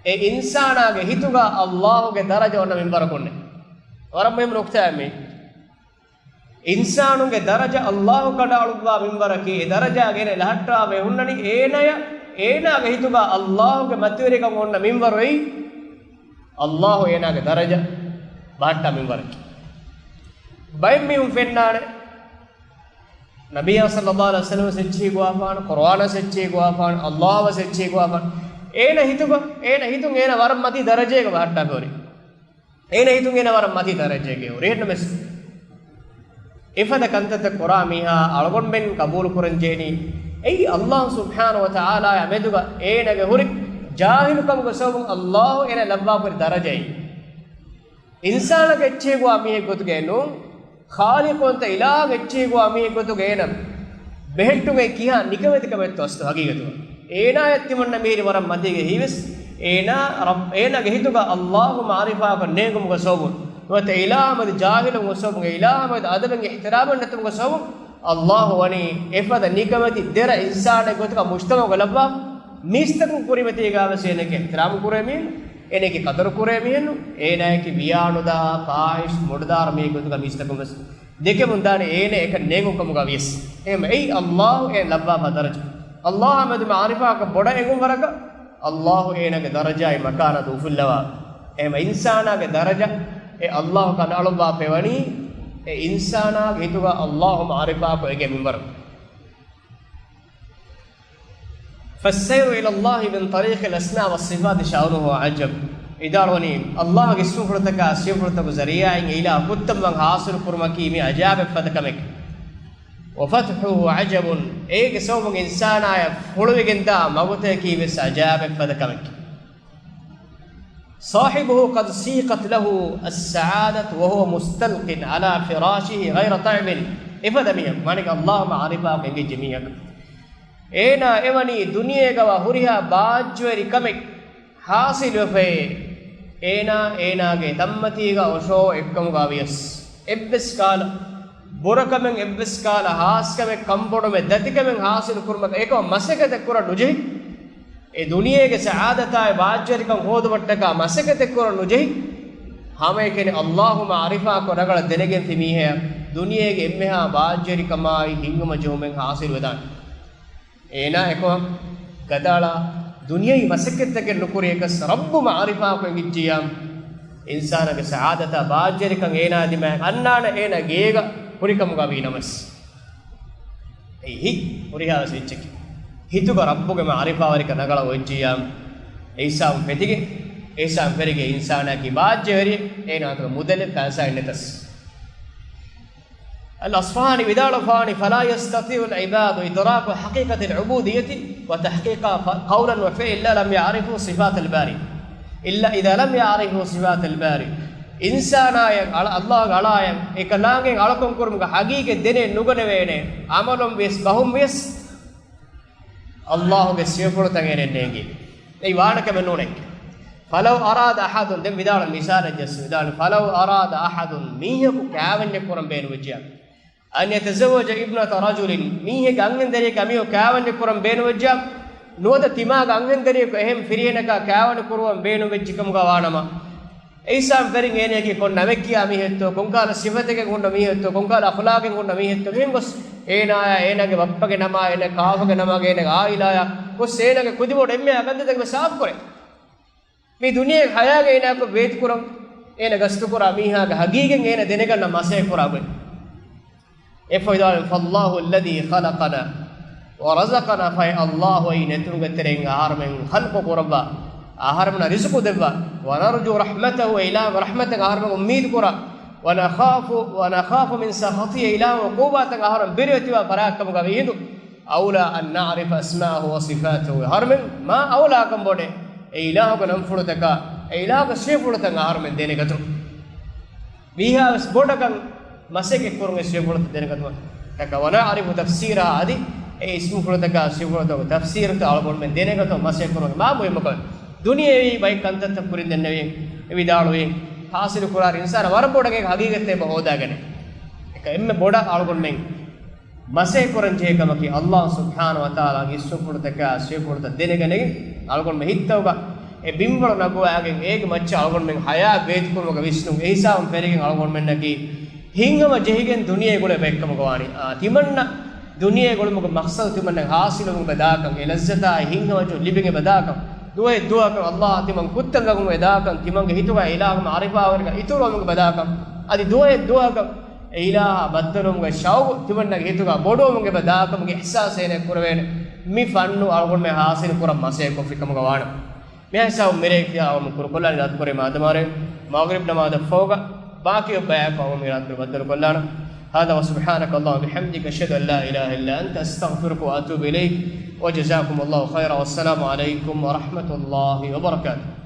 އެ އިންސާނާގެ ހިތުގަ އައްލާހުގެ ދަރަޖަ އޮންނަ މިންވަރަކުންނޭ. ވަރަށް މުހިއްމު ނުކުތާއެއް މީ. އިންސާނުންގެ ދަރަޖަ އައްލާހު ކަނޑައަޅުއްވާ މިންވަރަކީ، އެ ދަރަޖާގަ އޭނަ ލަހައްޓާފައި ހުންނަނީ، އޭނަޔަށް، އޭނާގެ ހިތުގަ އައްލާހުގެ މަތިވެރިކަން އޮންނަ މިންވަރު އެއީ، އައްލާހު އޭނާގެ ދަރަޖަ ބަހައްޓާ މިންވަރަކީ. ބައެއް މީހުން ފެންނާނެ، ނަބިއްޔާ ޞައްލައްލާހު ޢަލައިހި ވަސައްލަމަ އެއްޗެހި ގޮވާފާނެ، ޤުރުއާނާ އެއްޗެހި ގޮވާފާނެ، އައްލާހު ވެސް އެއްޗެހި ގޮވާފާނެ. އޭނަ ހިތުގަ، އޭނަ ހިތުން އޭނަ ވަރަށް މަތީ ދަރަޖައިގަ ބަހައްޓާފަ ހުރި. އޭނަ ހިތުން އޭނަ ވަރަށް މަތީ ދަރަޖައިގަ ހުރި. އެހެންނަމަވެސް، އެފަދަ ކަންތައްތައް ކުރާ މީހާ އަޅުގަނޑުމެން ޤަބޫލު ކުރަން ޖެހެނީ، އެއީ އައްލާހު ސުބްޙާނަހު ވަތަޢާލާއާ މެދުގަ އޭނަގެ ހުރި ޖާހިލުކަމުގެ ސަބަބުން އައްލާހު އޭނަ ލައްވާފަ ހުރި ދަރަޖައެއް. އިންސާނަކަށް އެއްޗެހި ގޮވާ މީހެއް ގޮތުގައެއް ނޫން، ޚާލިޤުވަންތަ އިލާހަށް އެއްޗެހި ގޮވާ މީހެއް ގޮތުގަ އޭނަ ބެހެއްޓުމޭ ކިހާ ނިކަމެތިކަމެއްތޯ އަސްލު ހަގީގަތުގަ. އޭނާޔަށް ތިމަންނަ މީރި ވަރަށް މަތީގަ ހީވެސް، އޭނާ ރައް-، އޭނާގެ ހިތުގަ އައްލާހު މަޢުރިފާކޮށް ނޭނގުމުގެ ސަބަބުން، ނުވަތަ އިލާހާ މެދު ޖާހިލުވުމުގެ ސަބަބުން، އެ އިލާހާ މެދު އަދަބެއް އިޙްތިރާމެއް ނެތުމުގެ ސަބަބުން، އައްލާހު ވަނީ އެފަދަ ނިކަމެތި ދެރަ އިންސާނެއް ގޮތުގަ މުޖްތަމަޢުގަ ލައްވާ، މީސްތަކުން ކުރިމަތީގަވެސް އޭނައެކޭ އިޙްތިރާމް ކުރޭ މީހުން، އޭނައެކޭ ޤަދަރު ކުރޭ މީހުން، އޭނާއެކީ ވިޔާނުދާ، ފާޙިޝް، މޮޑުދާރު މީހެއް ގޮތުގަ މީސްތަކުން ވެސް ދެކެމުން ދާނެ އޭނަ އެކަން ނޭނގުން ކަމުގަ ވިޔަސް. އެހެން އެއީ އައްލާހު އޭނަ ލައްވާފާ ދަރަޖަ. އައްލާހާ މެދު މަޢުރިފާކަން ބޮޑަށް އެނގުން ވަރަކަށް އައްލާހު އޭނާގެ ދަރަޖާއި މަކާނާ ދޫފުއްލަވާ. އެހެން އިންސާނާގެ ދަރަޖަ އެ އައްލާހު ކަނޑައަޅުއްވާފައި ވަނީ އެ އިންސާނާގެ ހިތުގަ އައްލާހު މަޢުރިފާކޮށް އެނގޭ މިންވަރު. فالسير إلى الله من طريق الأسماء والصفات شأنه عجب. ވިދާޅުވަނީ، އައްލާހުގެ އިސްމުފުޅުތަކާ ސިފަފުޅުތަކުގެ ޒަރީޢާއިން އެ އިލާހު ކުއްތަންވަން ޙާޞިލު ކުރުމަކީ މީ ޢަޖާއިބެއްފަދަ ކަމެކޭ. وفتحه عجب، އޭގެ ސަބަބުން އިންސާނާޔަށް ފުޅުވިގެންދާ މަގުތަކަކީ ވެސް ޢަޖާއިބެއްފަދަ ކަމެކޭ. صاحبه قد سيقت له السعادة وهو مستلق على فراشه غير تعب. އެފަދަ މީހަކު، މާނައަކީ އައްލާހު މަޢުރިފާކޮށް އެނގިއްޖެ މީހަކަށް، އޭނާ އެވަނީ ދުނިޔޭގަވާ ހުރިހާ ބާއްޖަވެރި ކަމެއް ޙާޞިލުވެފައޭ، އޭނާ އޭނާގެ ތަންމަތީގަ އޮށޯ އެއްކަމުގަ ވިޔަސް، އެއްވެސް ކާލަ ބުރަކަމެއް، އެއްވެސް ކާލަ ހާސްކަމެއް، ކަންބޮޑުމެއް، ދަތިކަމެއް ޙާޞިލު ކުރުމަކަށް އެކަމަށް މަސައްކަތެއް ކުރަން ނުޖެހި. އެ ދުނިޔޭގެ ސަޢާދަތާއި ބާއްޖަވެރިކަން ހޯދުމަށްޓަކާ މަސައްކަތެއް ކުރަން ނުޖެހި. ހަމައެކަނި އައްލާހު މަޢުރިފާކޮށް ރަނގަޅަށް ދެނެގެންފި މީހާ ދުނިޔޭގެ އެންމެހާ ބާއްޖަވެރިކަމާއި ހިތްހަމަޖެހުމެއް ޙާޞިލުވެދާނެ. އޭނާ އެކަމަށް ގަދައަޅާ ދުނިޔަވީ މަސައްކަތްތަކެއް ނުކުރިޔަކަސް ރައްބު މަޢުރިފާކޮށް އެނގިއްޖިޔާ، އިންސާނާގެ ސަޢާދަތާ ބާއްޖަވެރިކަން އޭނާ ދިމާއަށް އަންނާނެ އޭނާ ގޭގަ ހުރިކަމުގަ ވީނަމަވެސް. އެއީ ހުރިހާވެސް އެއްޗަކީ. ހިތުގަ ރައްބުގެ މަޢުރިފާވެރިކަން ރަނގަޅަށް އޮތްޖިޔާ، އެހިސާބުން ފެތިގެން، އެހިސާބުން ފެރިގެން އިންސާނާއަކީ ބާއްޖަވެރިއެއް، އޭނާ އަތުގަ މުދަލެއް ފައިސާއެއް ނެތަސް. އަލްއަޞްފަހާނީ ވިދާޅުވާނީ، فلا يستطيع العباد إدراك حقيقة العبودية وتحقيقها قولا وفعلا إلا لم يعرفوا صفات الباري، إلا إذا لم يعرفوا صفات الباري. އިންސާނާޔަށް އަޅަ-، އައްލާހުގެ އަޅާޔަށް އެކަލާނގެ އަޅުކަން ކުރުމުގެ ހަގީގަތް ދެނެއް ނުގަނެވޭނެ، ޢަމަލުން ވިޔަސް، ބަހުން ވިޔަސް، އައްލާހުގެ ސިފަފުޅުތައް އޭނަ ނޭނގޭ. އެއީ ވާނެ ކަމެއް ނޫނެ. فلو أراد أحد، ދެން ވިދާޅު މިސާލެއް ޖައްސަ ވިދާޅު، فلو أراد أحد، މީހަކު ކާވެންޏެއް ކުރަން ބޭނުންވެއްޖިޔާ، أن يتزوج ابنة رجل، މީހެއްގެ އަންހެންދަރިއެއްގެ އަމިއޮ ކާވެންޏެއް ކުރަން ބޭނުންވެއްޖާ، ނުވަތަ ތިމާގެ އަންހެންދަރިއަކު އެހެން ފިރިހެނަކާ ކާވެނި ކުރުވަން ބޭނުންވެއްޖެ ކަމުގަ ވާނަމަ، އެއްސާމް ފެރިން އޭނައަކީ ކޮން ނަމެއް ކިޔާ މީހެއްތޯ، ކޮންކަހަލަ ސިފަތަކެއް ހުންނަ މީހެއްތޯ، ކޮންކަހަލަ އަޚުލާގެއް ހުންނަ މީހެއްތޯ، މިހެން ގޮސް އޭނާޔާ، އޭނާގެ ބައްޕަގެ ނަމާ، އޭނާގެ ކާފަގެ ނަމާގެ، އޭނާގެ އާއިލާޔާ ގޮސް އޭނާގެ ކުދިބޮޑު އެންމެހާ ކަންތައްތަކެއް ސާފުކުރޭ. މި ދުނިޔޭގެ ހަޔާގައި އޭނާއަކު ވޭތުކުރަން، އޭނަ ގަސްތުކުރާ މީހާގެ ހަގީގަތް އޭނަ ދެނެގަންނަ މަސައްކަތް ކުރާ ގޮތް. އެފަދަ ވިދާޅުވި، فالله الذي خلقنا ورزقنا، ފަހެ ﷲ އެއީ ނެތުންގެ ތެރެއިން އަހަރުމެން ޚަލްޤު ކުރައްވާ، އަހަރުމެންނަށް ރިޒުޤު ދެއްވާ، ونرجو رحمته، އެ އިލާހުގެ ރަޙްމަތަށް އަހަރުމެން އުއްމީދު ކުރާ، ونخاف، ونخاف من سخطه، އެ އިލާހުގެ ޢުޤޫބާތަށް އަހަރުމެން ބިރުވެތިވާ ފަރާތްކަމުގަ ވީ ހިނދު، أولى أن نعرف أسماءه وصفاته، އަހަރުމެން މާ އައުލާކަން ބޮޑޭ އެ އިލާހުގެ ނަންފުޅުތަކާ، އެ އިލާހުގެ ސިފަފުޅުތައް އަހަރުމެން ދެނެގަތުން. މީހާވެސް ބޮޑަކަށް މަސައްކަތް ކުރުން އެ ސިފަފުޅުތައް ދެނެގަތުމަށް. ނަޢަރިފު ތަފްސީރަހާ އަދި އެ އިސްމުފުޅުތަކާ ސިފަފުޅުތަކުގެ ތަފްސީރުތައް އަޅުގަނޑުމެން ދެނެގަތުމަށް މަސައްކަތް ކުރުމަކީ މާ މުހިއްމު ކަމެއް. ދުނިޔެވީ ބައެއް ކަންތައްތައް ކުރިން ދެންނެވި، އެ ވިދާޅުވީ، ޙާޞިލު ކުރާ އިންސާނާ ވަރަށް ބޮޑަށް އެ ޙަޤީޤަތް އެބަ ހޯދާގަނެ. އެކަ އެންމެ ބޮޑަށް އަޅުގަނޑުމެން މަސައްކަތް ކުރަން ޖެހޭ ކަމަކީ، ﷲ ސުބްޙާނަހޫ ވަތަޢާލާގެ އިސްމުފުޅުތަކާ ސިފަފުޅުތައް ދެނެގަނެގެން، އަޅުގަނޑުމެން ހިތަށް އަގު އެ ބިންވަޅު ނަގުވާގެން އޭގެ މައްޗަށް އަޅުގަނޑުމެން ޙަޔާތް ބޭތިކުރުމުގަ ވިސްނުން. އެހިސާބުން ފެނިގެން އަޅުގަނޑުމެންނަކީ ހިތްހަމަ ޖެހިގެން ދުނިޔެ ގުޅޭ ބައެއްކަމުގަ ވާނީ. އާ، ތިމަންނަ ދުނިޔެ ގުޅުމުގެ މަޤްޞަދު ތިމަންނަ ޙާޞިލުވުމުގެ ދާކަން، އެ ލައްޒަތާ ހިތްހަމަޖެހުން ލިބިގެން އެބަ ދާކަން، ދުވަހެއް ދުވަހަކަށް ﷲ ތިމަން ކުއްތަން ލަގުން އެ ދާކަން، ތިމަންގެ ހިތުގަ އިލާހު މަޢުރިފާވެރިކަން އިތުރުވުމުގެ އެބަ ދާކަން، އަދި ދުވަހެއް ދުވަހަކަށް އެ އިލާހާ ބައްދަލުވުމުގެ ޝައުގު ތިމަންނަގެ ހިތުގަ ބޮޑުވުމުގެ އެބަ ދާކަމުގެ އިޙްސާސް އޭނަ ކުރެވޭނެ. މި ފަންނު އަޅުގަނޑުމެން ޙާޞިލު ކުރަން މަސައްކަތް ކޮށްފި ކަމުގަ ވާނަމަ، މިހާ ހިސާބުން މިރޭ ކިޔާ އަޅުގަނޑު ކުރުކޮށްލާނީ ރައްދުކުރީ މާދަމާރޭ މަޣްރިބް ނަމާދަށް ފަހުގަ ބާކީ ބަޔާކު އަޅުގަނޑު މި ރައްދު ބައްދަލުކޮށްލާނަން. هذا وسبحانك اللهم وبحمدك، أشهد أن لا إله إلا أنت، أستغفرك وأتوب إليك. وجزاكم الله خيرا، والسلام عليكم ورحمة الله وبركاته.